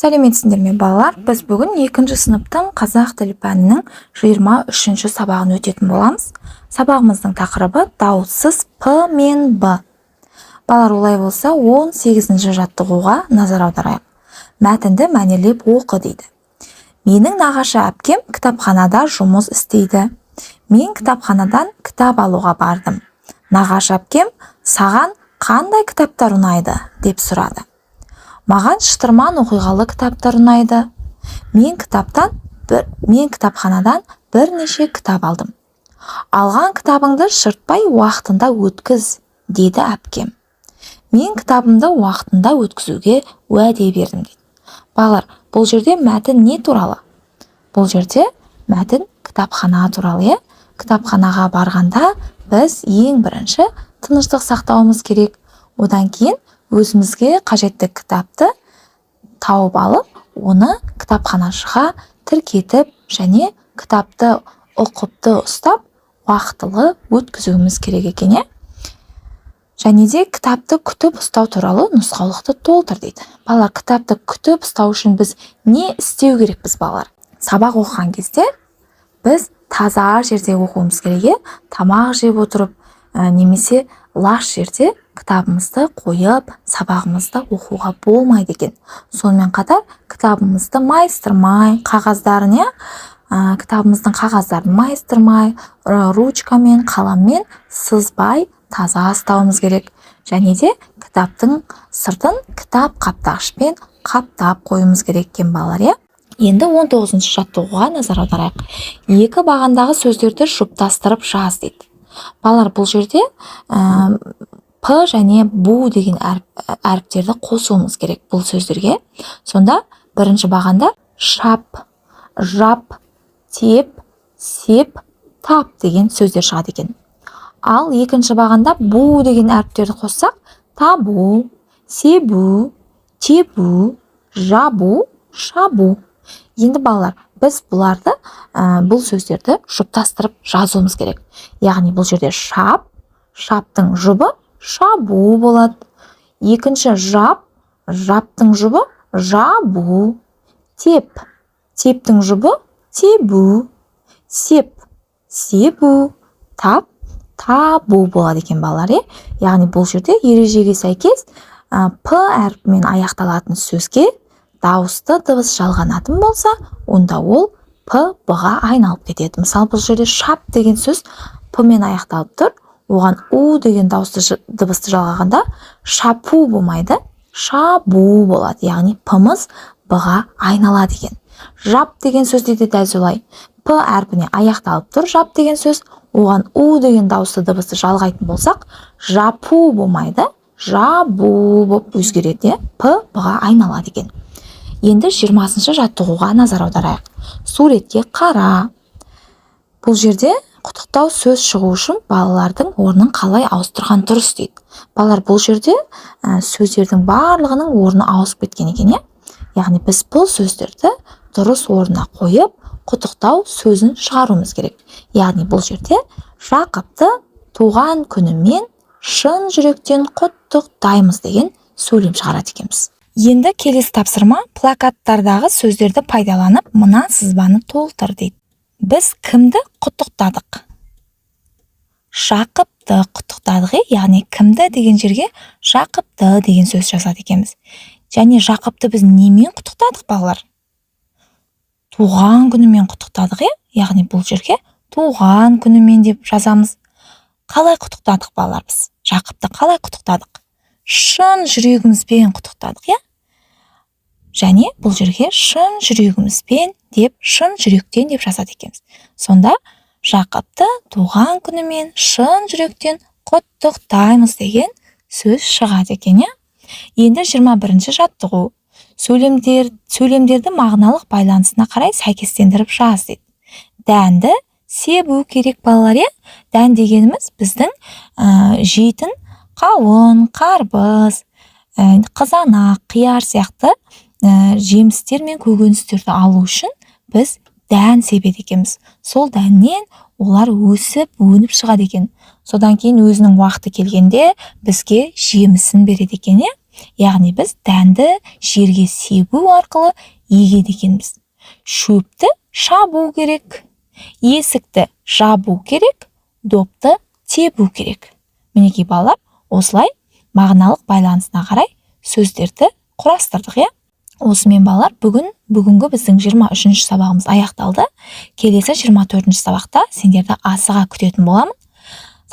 Сәлеметсіңдер ме, балалар! Біз бүгін екінші сыныптың қазақ тілі пәнінің 23-ші сабағын өтетін боламыз. Сабағымыздың тақырыбы: дауыссыз п мен б. Балалар, олай болса, 18-ші жаттығуға назар аударайық. Мәтінді мәнерлеп оқы дейді. Менің нағашы әпкем кітапханада жұмыс істейді. Мен кітапханадан кітап алуға бардым. Нағашы әпкем: «Саған қандай кітаптар ұнайды?» – деп сұрады. Маған шытырман оқиғалы кітаптар ұнайды. Мен кітапханадан бірнеше кітап алдым. «Алған кітабыңды жыртпай, уақытында өткіз», – деді әпкем. Мен кітабымды уақытында өткізуге уәде бердім, дейді. Балалар, бұл жерде мәтін не туралы? Бұл жерде мәтін кітапхана туралы, иә. Кітапханаға барғанда біз ең бірінші тыныштық сақтауымыз керек. Одан кейін өзімізге қажетті кітапты тауып алып, оны кітапханашыға тіркетіп және кітапты ұқыпты ұстап, уақытылы өткізуіміз керек екен, иә. Және де кітапты күтіп ұстау туралы нұсқаулықты толтыр дейді. Балалар, кітапты күтіп ұстау үшін біз не істеу керекпіз? Балалар, сабақ оқыған кезде біз таза жерде оқуымыз керек, иә. Тамақ жеп отырып немесе лас жерде кітабымызды қойып, сабағымызды оқуға болмайды екен. Сонымен қатар кітабымызды майыстырмай қағаздарын, иә, кітабымыздың қағаздарын майыстырмай, ручкамен, қаламмен сызбай, таза ұстауымыз керек. Және де кітаптың сыртын кітап қаптағышпен қаптап қоюымыз керек екен, балалар, иә. Енді 19 жаттығуға назар аударайық. Екі бағандағы сөздерді жұптастырып жаз дейді. Балалар, бұл жерде п және бу деген әріптерді қосуымыз керек бұл сөздерге. Сонда бірінші бағанда шап, жап, теп, сеп, тап деген сөздер шығады екен. Ал екінші бағанда бу деген әріптерді қоссақ, табу, себу, тебу, жабу, шабу. Енді, балалар, біз бұларды, бұл сөздерді жұптастырып жазуымыз керек. Яғни бұл жерде шап, шаптың жұбы шабу болады. Екінші жап, жаптың жұбы жабу. Теп, тептің жұбы тебу. Сеп, себу. Тап, табу болады екен, балалар, иә. Яғни бұл жерде ережеге сәйкес п әрпімен аяқталатын сөзге дауысты дыбыс жалғанатын болса, онда ол п б-ға айналып кетеді. Мысалы, бұл жерде шап деген сөз п мен аяқталып тұр. Оған у деген дауысты дыбысты жалғағанда, шапу болмайды, шабу болады. Яғни п-мыз б-ға айналады екен. Жап деген сөзде де дәл солай, п әрпіне аяқталып тұр жап деген сөз. Оған у деген дауысты дыбысты жалғайтын болсақ, жапу болмайды, жабу болып өзгереді, иә, п б-ға айналады екен. Енді 20-шы жаттығуға назар аударайық. Суретке қара. Бұл жерде құттықтау сөз шығу үшін балалардың орнын қалай ауыстырған дұрыс дейді. Балалар, бұл жерде сөздердің барлығының орны ауысып кеткен екен, иә. Яғни біз бұл сөздерді дұрыс орнына қойып, құттықтау сөзін шығаруымыз керек. Яғни бұл жерде «Жақыпты туған күнімен шын жүректен құттықтаймыз» деген сөйлем шығарады екенбіз. Енді келесі тапсырма: плакаттардағы сөздерді пайдаланып, мына сызбаны толтыр дейді. Біз кімді құттықтадық? Жақыпты құттықтадық, иә. Яғни «кімді» деген жерге «Жақыпты» деген сөз жазады екенбіз. Және Жақыпты біз немен құттықтадық, балалар? Туған күнімен құттықтадық, иә. Яғни бұл жерге «туған күнімен» деп жазамыз. Қалай құттықтадық, балалар, біз Жақыпты қалай құттықтадық? Шын жүрегімізбен құттықтадық, иә. Және бұл жерге «шын жүрегімізбен» деп, «шын жүректен» деп жазады екенбіз. Сонда «Жақыпты туған күнімен шын жүректен құттықтаймыз» деген сөз шығады екен, иә. Енді 21-ші жаттығу. Сөйлемдерді мағыналық байланысына қарай сәйкестендіріп жаз дейді. Дәнді себу керек, балалар, иә. Дән дегеніміз біздің жейтін қауын, қарбыз, қызанақ, қияр сияқты жемістер мен көкөністерді алу үшін біз дән себеді екенбіз. Сол дәннен олар өсіп, өніп шығады екен. Содан кейін өзінің уақыты келгенде бізге жемісін береді екен, иә. Яғни біз дәнді жерге себу арқылы егеді екенбіз. Шөпті шабу керек, есікті жабу керек, допты тебу керек. Мінекей, балалар, осылай мағыналық байланысына қарай сөздерді құрастырдық, иә. Осымен, балалар, бүгінгі біздің 23 сабағымыз аяқталды. Келесі 24 сабақта сендерді асыға күтетін боламын.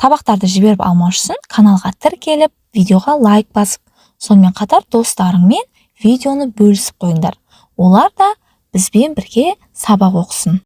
Сабақтарды жіберіп алмау үшін каналға тіркеліп, видеоға лайк басып, сонымен қатар достарыңмен видеоны бөлісіп қойыңдар. Олар да бізбен бірге сабақ оқысын.